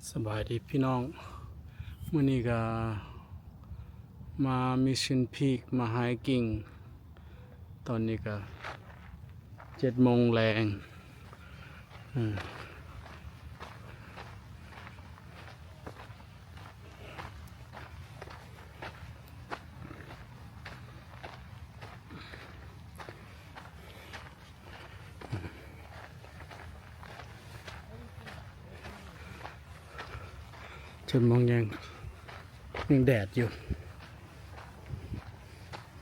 ສະບາຍດີພີ່ນ້ອງ, ມື້ນີ້ກະມາມິດຊິນພີກ ມາໄຮກິງ. ຕອນນີ້ກະເຈັດໂມງແລງ. ເອີ ເຈັດໂມງແລງ ຍັງແດດຢູ່.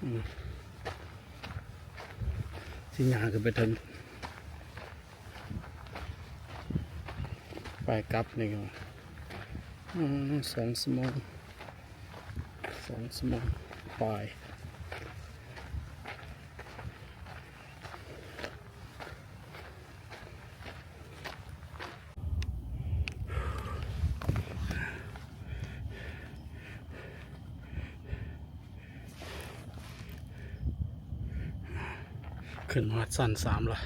ອືມ ຊິຍ່າງຂຶ້ນໄປເທິງ ໄປກັບນີ້ກໍ ອືມ ສອງຊົ່ວໂມງ ສອງຊົ່ວໂມງປາຍ. ຂຶ້ນຮອດຊັ້ນສາມລະ.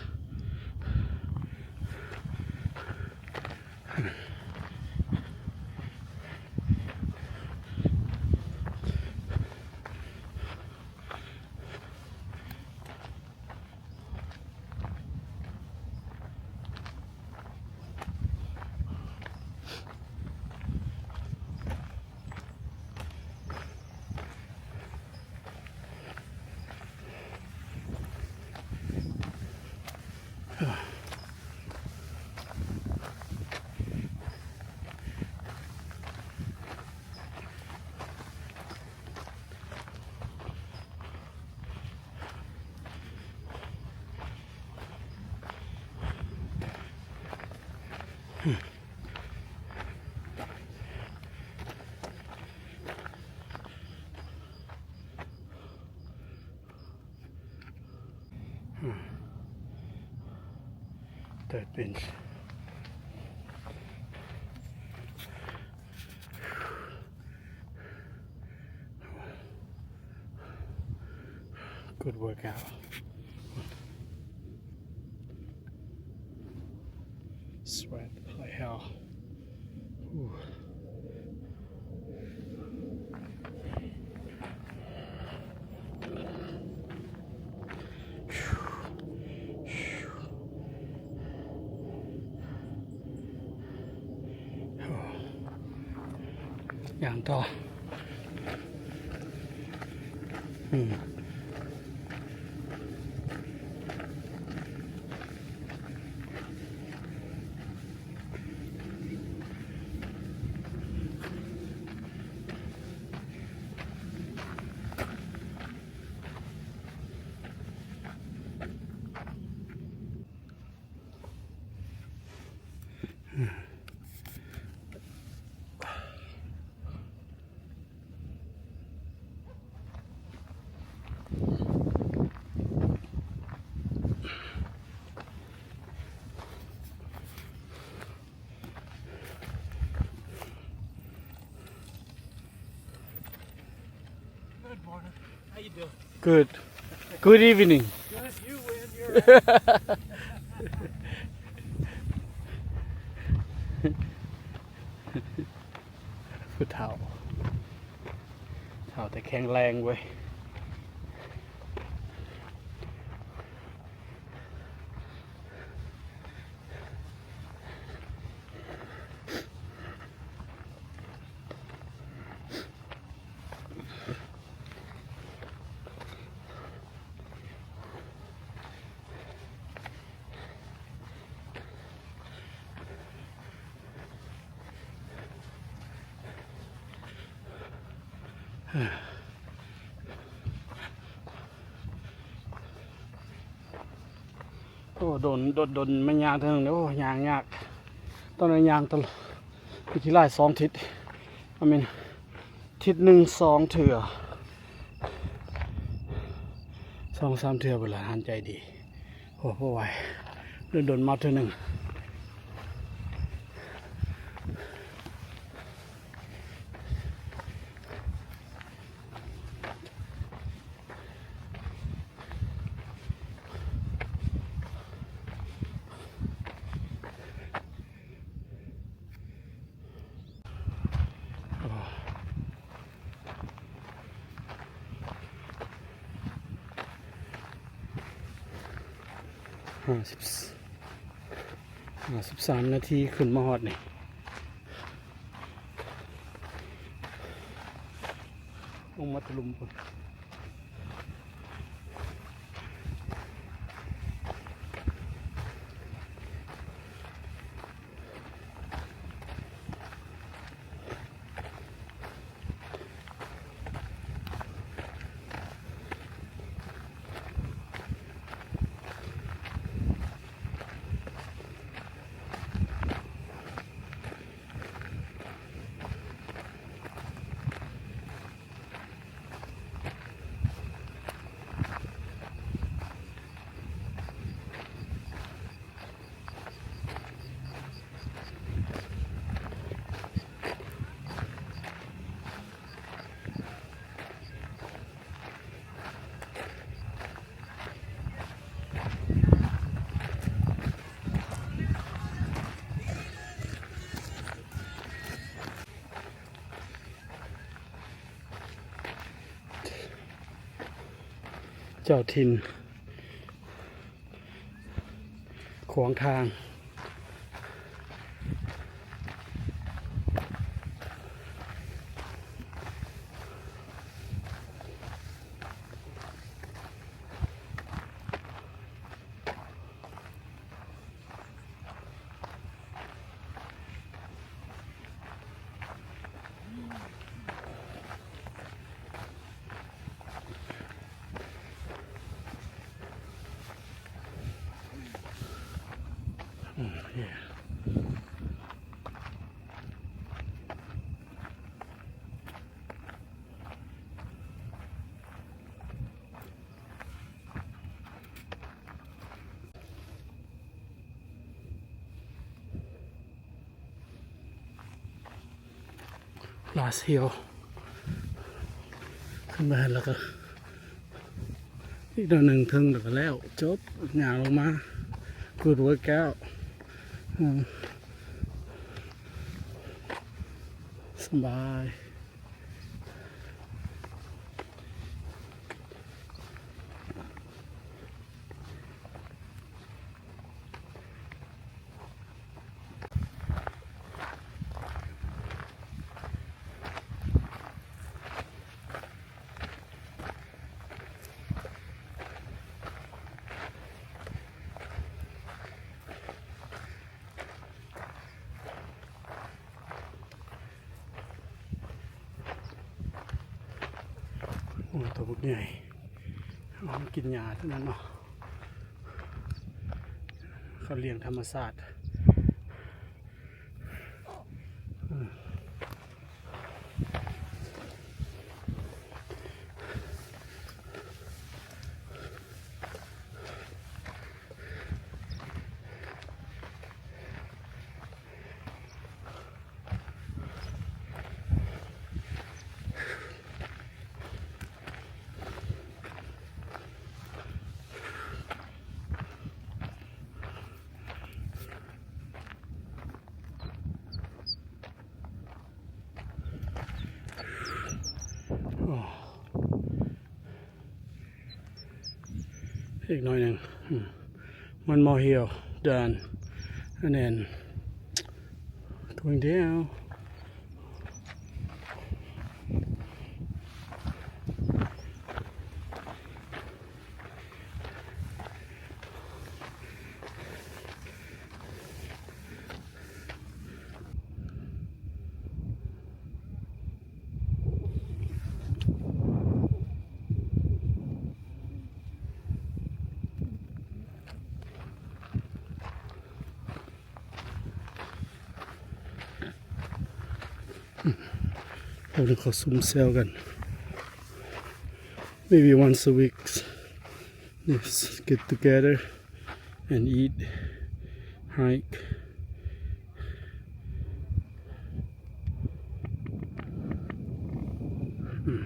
Third bench. Good workout. Sweat like hell. Ooh. ຍ່າງຕໍ່ ອືມ. Good morning. How you doing? Good. Good evening. Good. You win. You're right. ຜູ້ເຖົ້າ ເຖົ້າແຕ່ແຂງແຮງເວີຍ. ໂອ້ ດົນ ດົນ ດົນ ມັນຍ່າງເຖິງ ໂອ້ ຍ່າງຍາກ. ຕອນນັ້ນຍ່າງຕະຫຼອດ ໄປກິນຫຼາຍສອງທິດ ອາແມ່ນ ທິດໜຶ່ງສອງເທື່ອ ສອງສາມເທື່ອພຸ້ນລະ ຫັນໃຈດີ. ໂອ້ ບໍ່ໄຫວ ດົນໆມາເທື່ອໜຶ່ງ. ໂ ຫ້າສິບ ຫ້າສິບສາມນາທີຂຶ້ນມາຮອດນີ້ ລົງມາຕະລຸມພຸ້ນ. ເຈົ້າຖິ່ນຂວາງທາງ. ລາສເຮວ ຂຶ້ນມາແລ້ວກໍອີກໜ້ອຍໜຶ່ງເຖິງ ແລ້ວກໍແລ້ວ ຈົບ ຍ່າງລົງມາ Good workout ອືມ ສະບາຍ. ໂອ້ ໂຕບັກໃຫຍ່ ເອົາກິນຫຍ້າເທົ່ານັ້ນເນາະ ເຂົາລ້ຽງທຳມະຊາດ. ອີກໜ້ອຍໜຶ່ງ ອືມ one more hill, done, and then going down. ເຮົາເຂົ້າຊຸມແຊວກັນ maybe once a week, just get together and eat, hike. ອືມ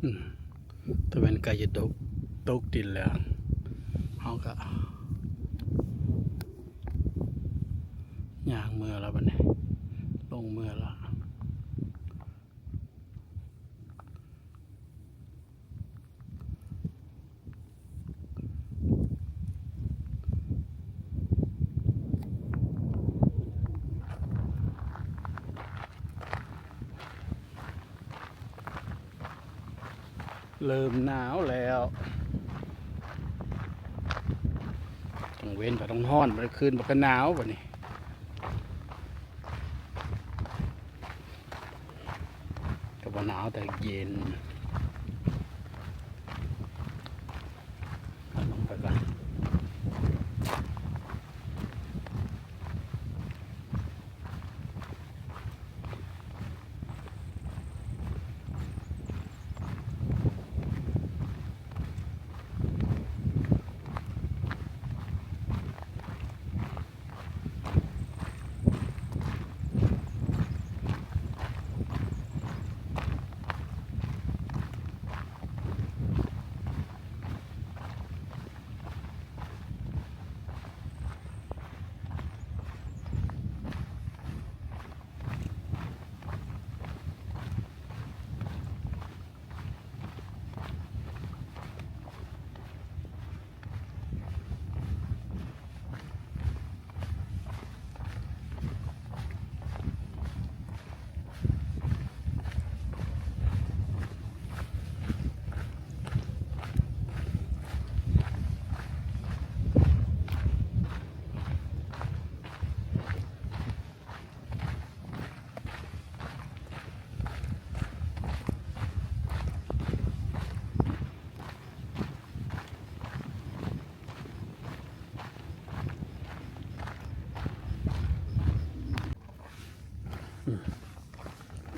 ອືມ ຕາເວັນໃກ້ຈະຕົກ ຕົກດິນແລ້ວ ເຮົາກະຍ່າງເມືອລະບາດນີ້ ລົງເມືອລະ. ເລີ່ມໜາວແລ້ວ. ກາງເວັນກໍຕ້ອງຮ້ອນ, ບາດຄືນມັນກໍໜາວບາດນີ້. ກໍບໍ່ໜາວແຕ່ເຢັນ. ລົງໄປກ່ອນ.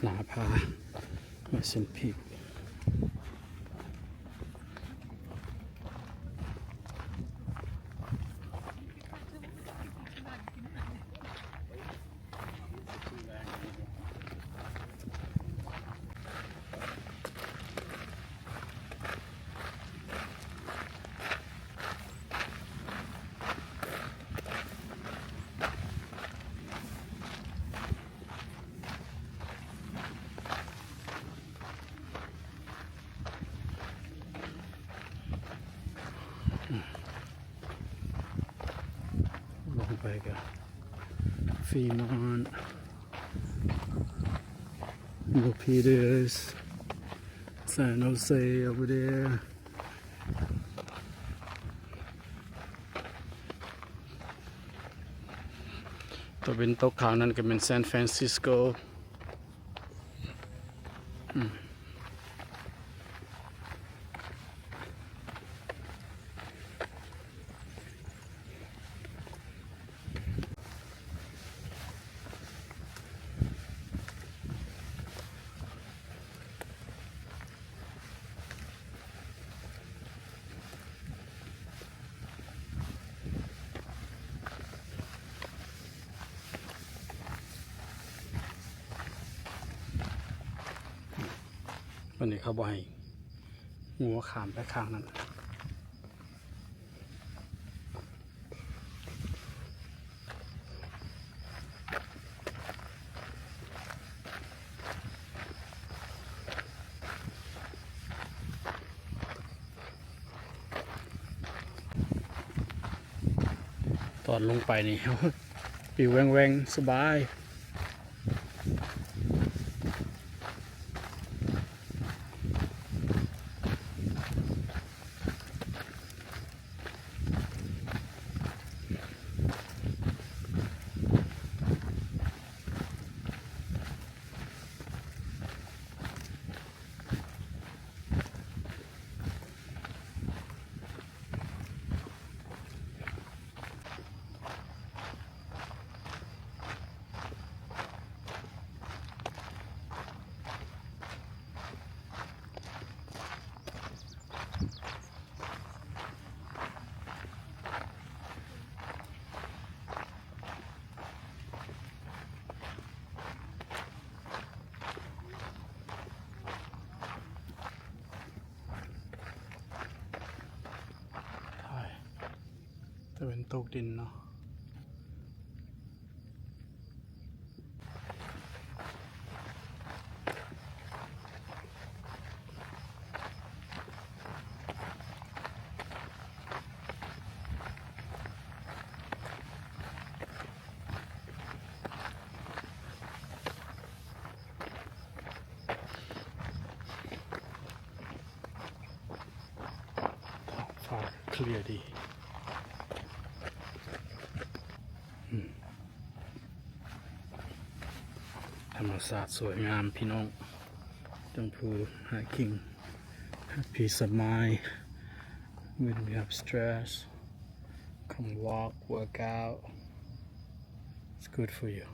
ໜ້າຜາ Mason Peak. ລົງໄປກໍ Fremont, Milpitas, San Jose over there. ຕາເວັນຕົກຂ້າງນັ້ນກໍແມ່ນ San Francisco. ອືມ. ວັນນີ້ເຂົາບໍ່ໃຫ້ງົວຂ້າມໄປຂ້າງນັ້ນ. ຕອນລົງໄປນີ້ ປິວແຫວ່ງໆ ສະບາຍ. ຕາເວັນຕົກດິນເນາະ. ເ ເລີຍດີ ອືມ ທຳມະຊາດສວຍງາມພີ່ນ້ອງ ຕ້ອງຜູ້ hiking, have peace of mind when we have stress, come walk, work out, it's good for you.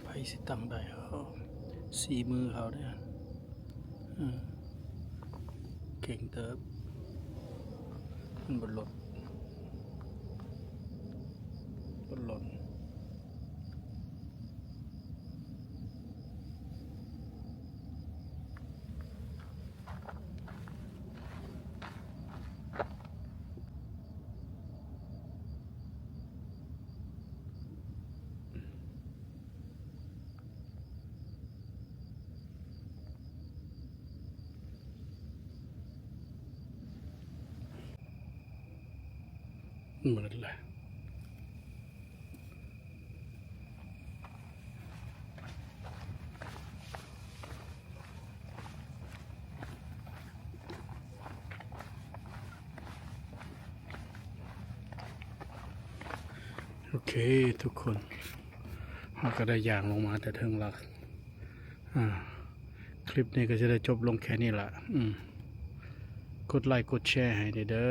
ໃຜຊິຕັ້ງໄດ້ ເອີ ສີມືເຮົາເດ້ ເອີ ເກັ່ງເຕີບ ມັນບໍ່ລົດ ບໍ່ຫຼົ່ນ. ໝົດແລ້ວ. ໂອເຄທຸກຄົນ ເຮົາກໍໄດ້ຍ່າງລົງມາແຕ່ເທິງລະ ອາ ຄລິບນີ້ກໍຈະໄດ້ຈົບລົງແຄ່ນີ້ລະ ອືມ ກົດໄລກົດແຊໃຫ້ແດ່ເດີ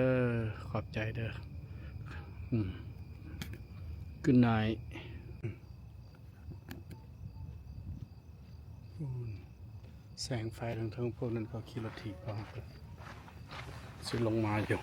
ຂອບໃຈເດີ ອືມ Good night. ແສງໄຟທາງເທິງ ພວກນັ້ນເຂົາຂີ່ລົດຖີບ ພວກເຮົາກໍຊິລົງມາຢູ່.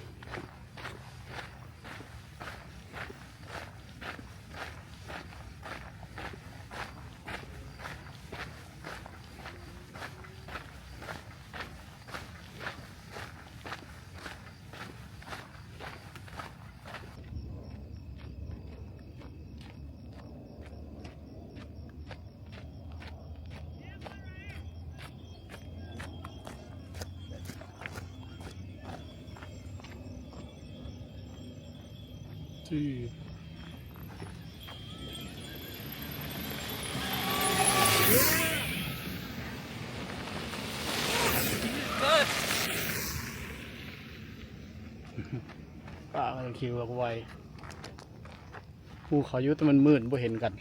See. ປາມັນຂີ່ບັກໄວ ຮູ້ເຂົາຢູ່ ແຕ່ມັນມືດ ບໍ່ເຫັນກັນ.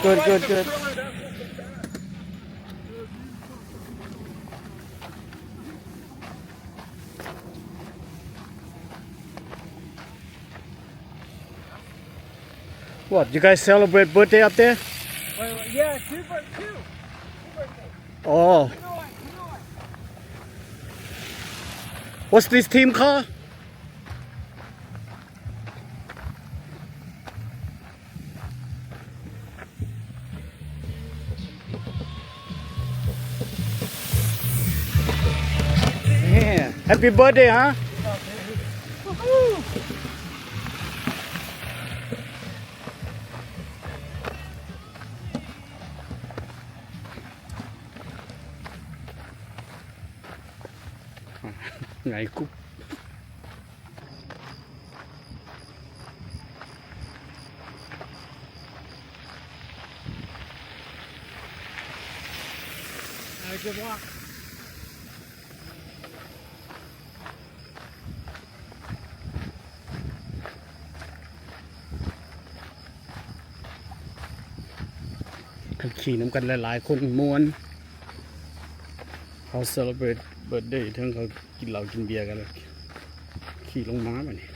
Good, good, good. What, you guys celebrate birthday up there? Wait, wait, yeah, two bir-, two. Two birthdays. Oh. You know what? You know what? What's this team called? Yeah. Happy birthday, huh? ໄງກຸບ. Good luck. ຄັນຂີ່ນຳກັນຫຼາຍໆຄົນມ່ວນ ເຮົາ celebrate birthday ເຖິງເຂົາກິນເຫຼົ້າກິນເບຍກັນ ແລ້ວຂີ່ລົງມາບາດນີ້.